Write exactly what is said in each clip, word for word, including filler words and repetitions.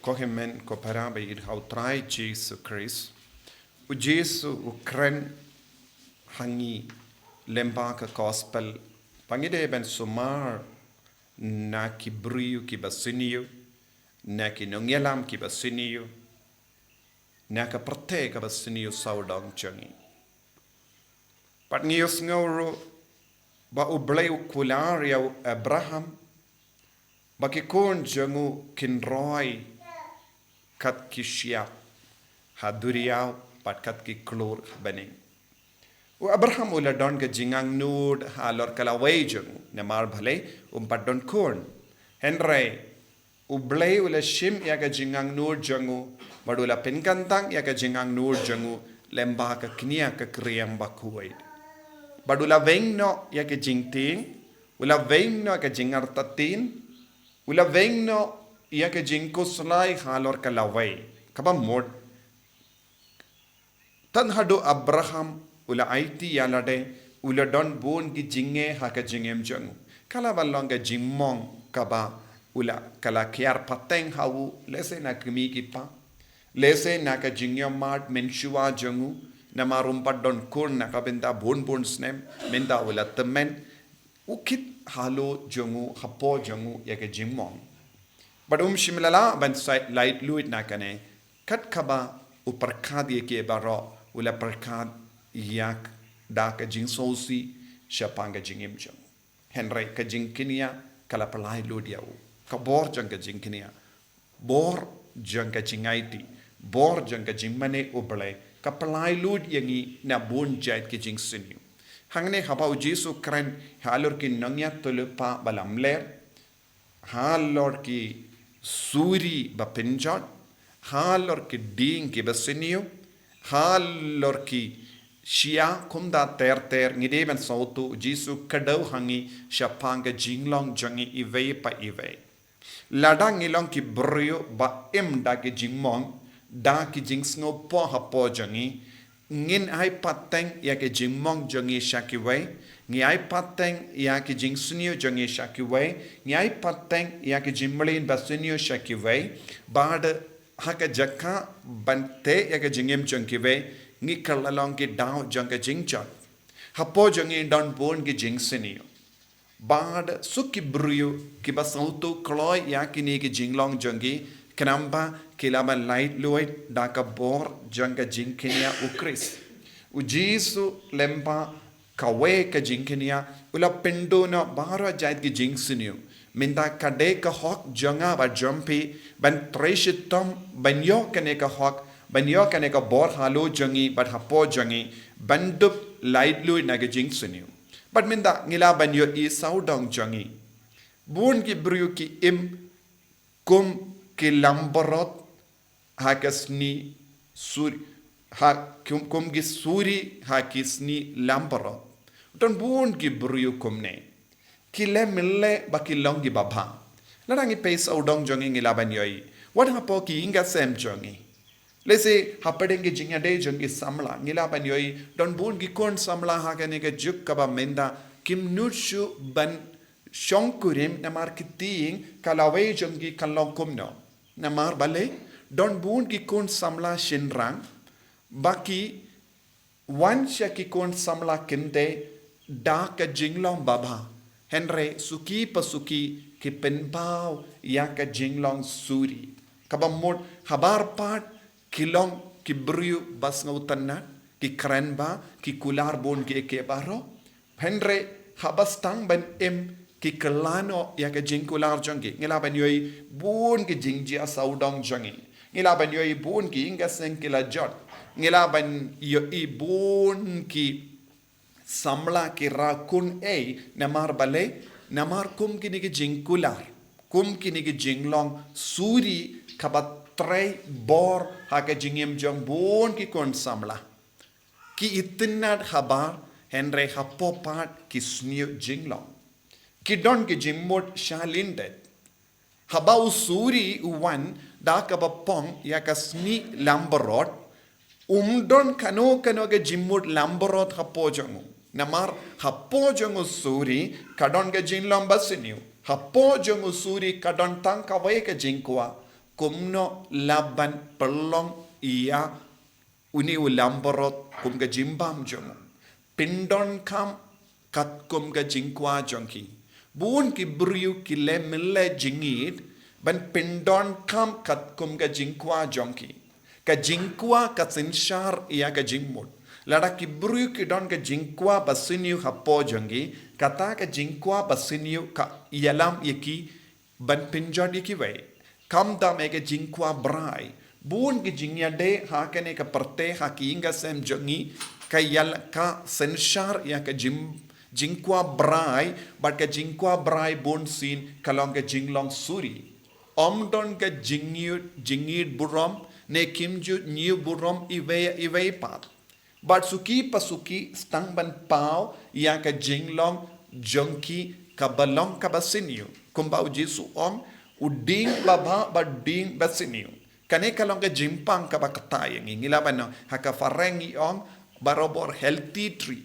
Ko hynmen ko para ba ïeit ha u Trai Jisu Khrist. U Jisu u kren ha ngi lyngba ka gospel ba ngi dei ban sumar na ki briew kiba sniew, na ki nongïalam kiba sniew, na ka pyrthei kaba sniew sawdong jong ngi. Bad ngi ïohsngew ruh ba U Blei u kular ïa u Abraham ba ki khun jong u kin roi kat ki shyiap ha duriaw bad kat ki khlur ha bneng. U Abraham u la don ka jingangnud halor ka lawei jong u, namar balei um pat don khun. Hynrei U Blei u la shim ïa ka jingangnud jong u, bad u la pynkyntang ïa ka jingangnud jong u lyngba ka kñia ka kriang bakhuid. Bad u la weng noh ïa ka jingtieng, u la weng noh ïa ka jingartatien, u la weng noh ïa ka jingkhuslai halor ka lawei. Kaba mut, tang haduh Abraham u la aiti ïa lade, u la don bun ki jingeh ha ka jingim jong u. Ka la ban long ka jingmong kaba u la, ka la kiar pateng ha u, lehse na ki kmie ki kpa, lehse na ka jingïohmad mynshuwa jong u, namar um pat don khun na ka bynta bun bun snem, mynta u la tymmen, u kit halor jong u, hapoh jong u ïa ka jingmong. Bad um shym la lah ban sa laitluid na kane, kat kaba u pyrkhat ïa ki baroh, u la pyrkhat ïa ka da ka jingsngewsih shaphang ka jingim jong u. Hynrei ka jingkñia ka la pynlait lut ïa u. Ka bor jong ka jingkñia, bor jong ka jingaiti, bor jong ka jingmane U Blei, ka pynlait lut ïa ngi na bun jait ki jingsniew. Hangne haba U Jisu u kren halor ki nongïathuhlypa ba lamler, halor ki suri ba pynjot, halor ki dieng kiba sniew, halor ki shyiap, kumta ter ter, ngi dei ban sngewthuh U Jisu u kdew ha ngi shaphang ka jinglong jong ngi iwei pa iwei. Lada ngi long ki briew ba im da ki jingmong, da ki jingsngewpoh hapoh jong ngi, ngin ai pateng ïa ki jingmong jong ngi sha kiwei, ngi ai pateng ïa ki jingsniew jong ngi sha kiwei, ngi ai pateng ïa ki jingmlien ba sniew sha kiwei, bad ha ka jaka ban teh ïa ka jingim jong kiwei, ngi kylla long ki daw jong ka jingjot. Hapoh jong ngi don bun ki jingsniew. Bad suk ki briew kiba sngewthuh kloi ïa kine ki jinglong jong ki, khnang ba ki lah ban laitluid da ka bor jong ka jingkñia U Khrist. U Jisu lyngba kawei ka jingkñia u la pynduh noh baroh jait ki jingsniew. Mynta ka dei ka hok jong nga bad jong phi ban trei shitom ban ïoh kane ka hok, ban ïoh kane ka bor halor jong ngi bad hapoh jong ngi, ban dup laitluid na ki jingsniew. Bad mynta ngi lah ban ïohi sawdong jong ngi, bun ki briew ki im kum ki langbrot ha ka sni suri, ha kum, kum ki suri ha ki sni langbrot. Don bun ki briew kumne. Ki leh mynleh ba ki long kiba bha. Lada ngi peit sawdong jong ngi, ngi lah ban ïohi wat hapoh ki ïing ki sem jong ngi. Lehse hapdeng ki jingïadei jong ki samla, ngi lah ban ïohi don bun ki khun samla ha kane ka juk kaba mynta kim nud shuh ban shongkurim namar ki tieng, ka lawei jong ki kan long kumno. Namar balei? Don bun ki khun samla shynrang ba ki wan sha ki khun samla kynthei da ka jinglong babha, hynrei suki pa suki ki pynpaw ïa ka jinglong suri. Kaba mut habar pat ki long ki briew ba sngewtynnad, ki kren bha, ki kular bun kiei kiei baroh. Hynrei haba sdang ban im, ki kylla noh ïa ka jingkular jong ki. Ngi lah ban ïohi bun ki jingjia sawdong jong ngi. Ngi lah ban ïohi bun ki ïing ki sem ki la jot. Ngi lah ban ïohi bun ki samla ki rah khun ei, namar balei? Namar kum kine ki jingkular, kum kine ki jinglong suri kaba trei bor ha ka jingim jong bun ki khun samla. Ki itynnad habar, hynrei hapoh pat ki sniew jinglong. Ki don ki jingmut sha lyndet. Haba u suri u wan da kaba phong ïa ka sni langbrot, um don kano kano ka jingmut langbrot hapoh jong u. Namar hapoh jong u suri ka don ka jinglong ba sniew. Hapoh jong u suri ka don tang kawei ka jingkwah. kumno lah ban pynlong ïa une u langbrot kum ka jingbam jong u. Pyndonkam katkum ka jingkwah jong ki. Bun ki briew ki leh mynleh jingïeit ban pyndonkam katkum ka jingkwah jong ki. Ka jingkwah ka synshar ïa ka jingmut. Lada ki briew ki don ka jingkwah basniew hapoh jong ki, kata ka jingkwah basniew ka ïalam ïa ki ban pynjot ïa kiwei. Khamtam ïa ka jingkwah brai. Bun ki jingïadei ha kane ka pyrthei ha ki ïing ka sem jong ngi ka ïal ka synshar ïa ka jing, jingkwah brai, bad ka jingkwah brai bunsien ka long ka jinglong suri. Ym don ka jingïeit, jingïeit burom, ne kim ju ñiew burom iwei, iwei pat. Bad suki pa suki sdang ban paw ïa ka jinglong jong ki kaba long kaba sniew. Kumba u Jisu ong, u dieng babha bad dieng basniew. Kane ka long ka jingpang kaba kata ïa ngi, ngi lah ban ong, ha ka phareng ngi ong, barabor healthy tree.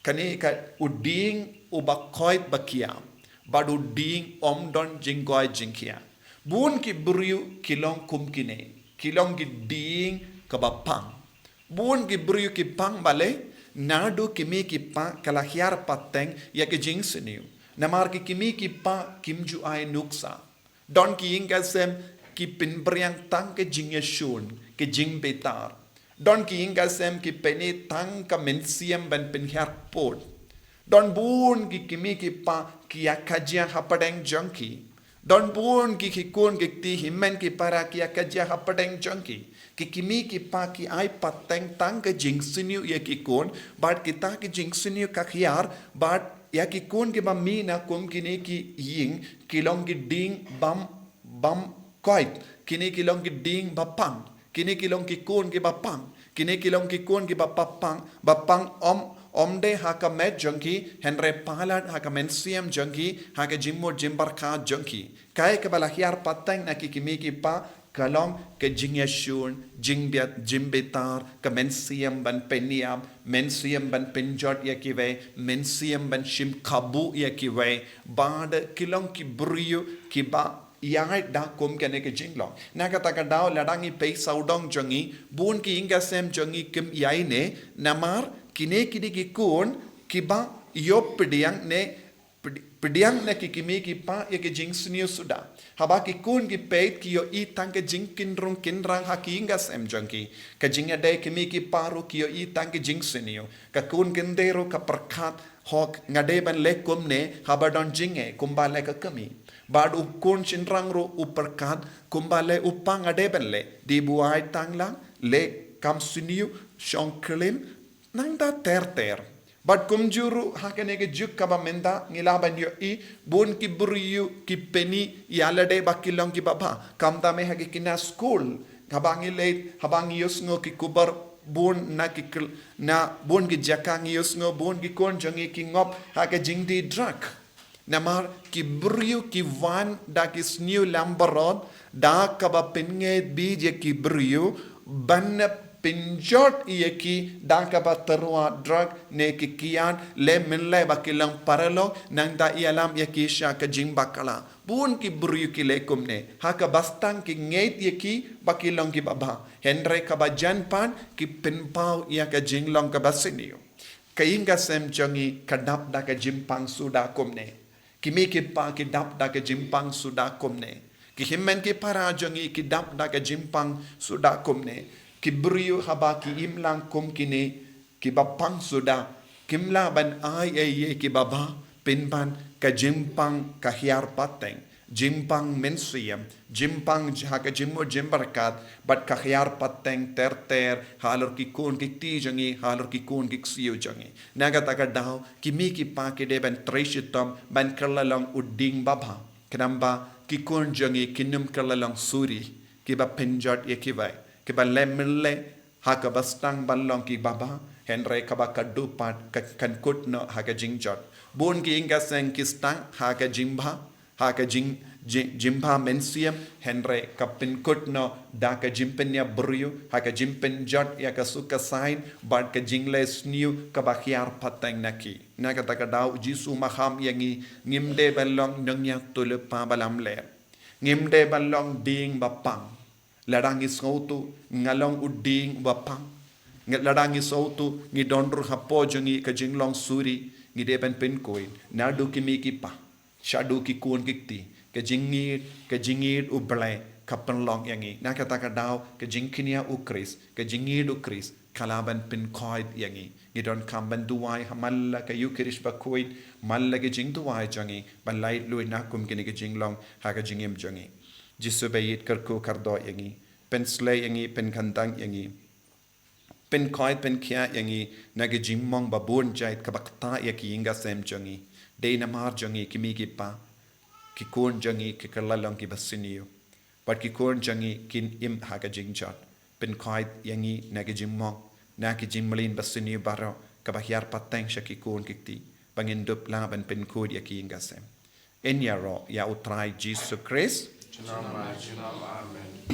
Kane ka u dieng uba koit ba khiah, bad u dieng ym don jingkoit jingkhiah. Bun ki briew ki long kum kine, ki long ki dieng kaba pang. Bun ki briew ki pang balei, naduh ki mei ki pa ka la hiar pateng ïa ki jingsniew. Namar ki, ki mei ki pa kim ju ai nuksa. Don ki ïing ka sem ki pynbeit tang ka jingïashun, ka jingbitar. Don ki ïing ka sem ki peit tang ka mynsiem ban pynhiar pud. Don bun ki, ki mei ki pa ki ïa ka jia hapdeng jong ki. Don bun ki, ki khun ki kti hynmen ki para ki ïa ka jia hapdeng jong ki. Ki, ki mei ki pa ki ai pateng tang ka jingsniew ïa ki khun, bad kita ki jingsniew ka hiar, bad ïa ki khun kiba mih na kum kine ki ïing, ki long ki dieng bym, bym koit, kine ki long ki dieng ba pang, kine ki long ki khun kiba pang, kine ki long ki khun kiba pang, ba pang ym, ym dei ha ka met jong ki, hynrei palat ha ka mynsiem jong ki, ha ka jingmut jingpyrkhat jong ki. Kaei kaba la hiar pateng na ki, ki mei ki pa, ka long ka jingïashun, jingbiat, jingbitar, ka mynsiem ban pynïap, mynsiem ban pynjot ïa kiwei, mynsiem ban shim kabu ïa kiwei, bad ki long ki briew kiba ïaid da kum kane ka jinglong. Na kata ka daw lada ngi peit sawdong jong ngi, bun ki ïing ka sem jong ngi kim ïaineh, namar kine ki dei ki khun kiba ïoh pdiang ne pdi-, pdiang na ki, ki mei ki pa ïa ki jingsniew suda. Haba ki khun ki peit ki ïohi tang ka jingkynrung kynrang ha ki ïing ka sem jong ki. Ka jingïadei ki mei ki pa ruh ki ïohi tang ka jingsniew. Ka khun kynthei ruh ka pyrkhat, hok nga dei ban leh kumne haba don jingeh kumba leh ka kmie. Bad u khun shynrang ruh u pyrkhat kumba leh u pa nga dei ban leh. Dei buaid tang lang, leh kam sniew, shong klim, nangta ter ter. Bad kumjuh ruh ha kane ka juk kaba mynta ngi lah ban ïohi bun ki briew ki pynïaid ïa lade ba ki long kiba bha. Khamtam eh ha ki khynnah skul. Haba ngi leit, haba ngi ïohsngew ki khubor bun na ki kyl-, na bun ki jaka ngi ïohsngew bun ki khun jong ngi ki ngop ha ka jingdie drug. Namar ki briew ki wan da ki sniew langbrot, da kaba pynngeit beit ïa ki briew, ban pynjot ïa ki da kaba tyrwa drug ne ki kiad, leh mynleh ba ki long paralok, nangta ïalam ïa ki sha ka jingbakla. Bun ki briew ki leh kumne, ha kaba sdang ki ngeit ïa ki ba ki long kiba bha. Hynrei kaba jan pat ki pynpaw ïa ka jinglong kaba sniew. Ka ïing ka sem jong ngi ka dap da ka jingpang suda kumne. Ki mei ki pa ki dap da ka jingpang suda kumne. Ki hynmen ki para jong ngi ki dap da ka jingpang suda kumne. Ki briew haba ki im lang kum kine kiba pang suda, kim lah ban ai ei ei kiba bha, pynban ka jingpang ka hiar pateng. Jingpang mynsiem, jingpang ha ka jingmut jingpyrkhat, bad ka hiar pateng ter ter halor ki khun ki kti jong ngi, halor ki khun ki ksiew jong ngi. Na kata ka daw, ki mei ki pa ki dei ban trei shitom ban kylla long u dieng babha. Khnang ba ki khun jong ngi kin ym kylla long suri kiba pynjot ïa kiwei, kiba leh mynleh ha kaba sdang ban long kiba bha, hynrei kaba khatduh pat ka, kan kut noh ha ka jingjot. Bun ki ïing ka sem ki sdang ha ka jingbha, ha ka jing, jing, jingbha mynsiem, hynrei ka pynkut noh da ka jingpynïap briew, ha ka jingpynjot ïa ka suk ka saiñ, bad ka jingleh sniew kaba hiar pateng na ki. Na kata ka daw U Jisu u maham ïa ngi, ngim dei ban long nongïathuhlypa ba lamler. Ngim dei ban long dieng ba pang. Lada ngi sngewthuh nga long u dieng ba pang, lada ngi sngewthuh ngi don ruh hapoh jong ngi ka jinglong suri, ngi dei ban pynkhuid naduh ki mei ki pa shaduh ki khun ki kti. Ka jingngeit, ka jingngeit U Blei ka pynlong ïa ngi. Na kata ka daw ka jingkñia U Khrist, ka jingngeit U Khrist ka lah ban pynkhuid ïa ngi. Ngi donkam ban duwai ha man la ka Eukharist bakhuid, man la ka jingduwai jong ngi, ban laitluid na kum kine ka jinglong ha ka jingim jong ngi. Jisu ba ïeit, kyrkhu kyrdoh ïa ngi, pynsleh ïa ngi, pynkhandang ïa ngi, pynkhuid pynkhiah ïa ngi na ka jingmong ba bun jait kaba ktah ïa ki ïing ki sem jong ngi. Dei namar jong ngi ki mei ki pa, ki khun jong ngi ki kylla long kiba sniew, bad ki khun jong ngi kin im ha ka jingjot. Pynkhuid ïa ngi na ka jingmong, na ka jingmlien ba sniew baroh kaba hiar pateng sha ki khun ki kti, ba ngin dup lah ban pynkhuid ïa ki ïing ki sem. Yn ïaroh ïa U Trai Jisu Khrist. Junom ar junom, amen.